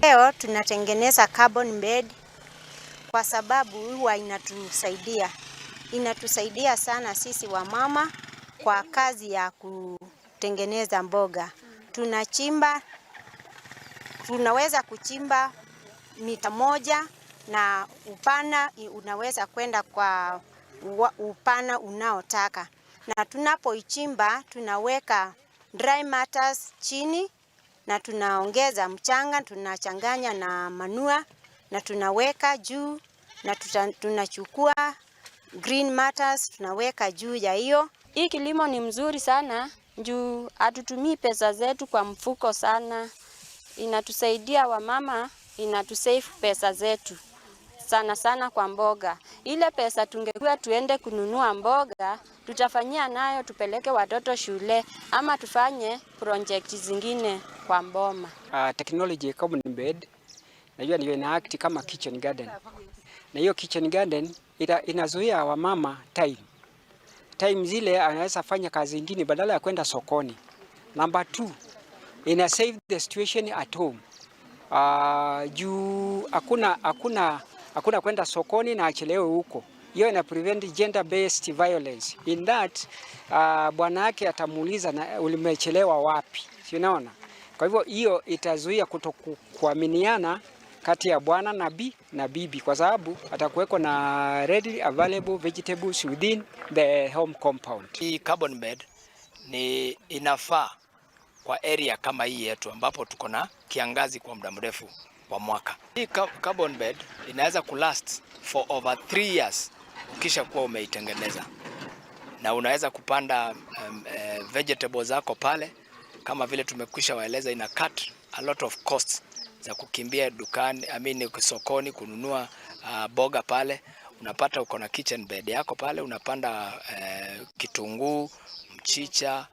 Leo tunatengeneza carbon bed kwa sababu huwa inatusaidia sana sisi wamama kwa kazi ya kutengeneza mboga. Tunachimba, tunaweza kuchimba mita 1 na upana unaweza kwenda kwa upana unaotaka, na tunapoichimba tunaweka dry matters chini na tunaongeza mchanga, tunachanganya na manure na tunaweka juu na tunachukua green matters tunaweka juu ya hiyo. Hii kilimo ni mzuri sana juu hatutumii pesa zetu kwa mfuko sana, inatusaidia wamama, inatusave pesa zetu sana sana kwa mboga. Ile pesa tungekuwa tuende kununua mboga, tutafanyia nayo tupeleke watoto shule ama tufanye project zingine kwa mboma. Technology ya carbon bed najua ndio ina act kama kitchen garden, na hiyo kitchen garden inazuia wamama time zile anaweza fanya kazi ingine badala ya kwenda sokoni. Number two, ina save the situation at home. Juu hakuna kwenda sokoni na achelewe huko. Hiyo ina prevent gender based violence in that bwana yake atamuuliza, "Na ulimechelewa wapi?" Si unaona? Kwa hivyo hiyo itazuia kutokuaminiana kati ya bwana na bibi, kwa sababu atakuweko na readily available vegetables within the home compound. Hii carbon bed ni inafaa kwa area kama hii yetu ambapo tuko na kiangazi kwa muda mrefu wa mwaka. Hii carbon bed inaweza kulast for over 3 years ukisha kuwa umeitengeneza, na unaweza kupanda vegetables zako pale kama vile tumekwisha waeleza, ina cut a lot of costs za kukimbia dukani, I mean sokoni kununua boga pale. Unapata uko na kitchen bed yako pale, unapanda kitunguu, mchicha.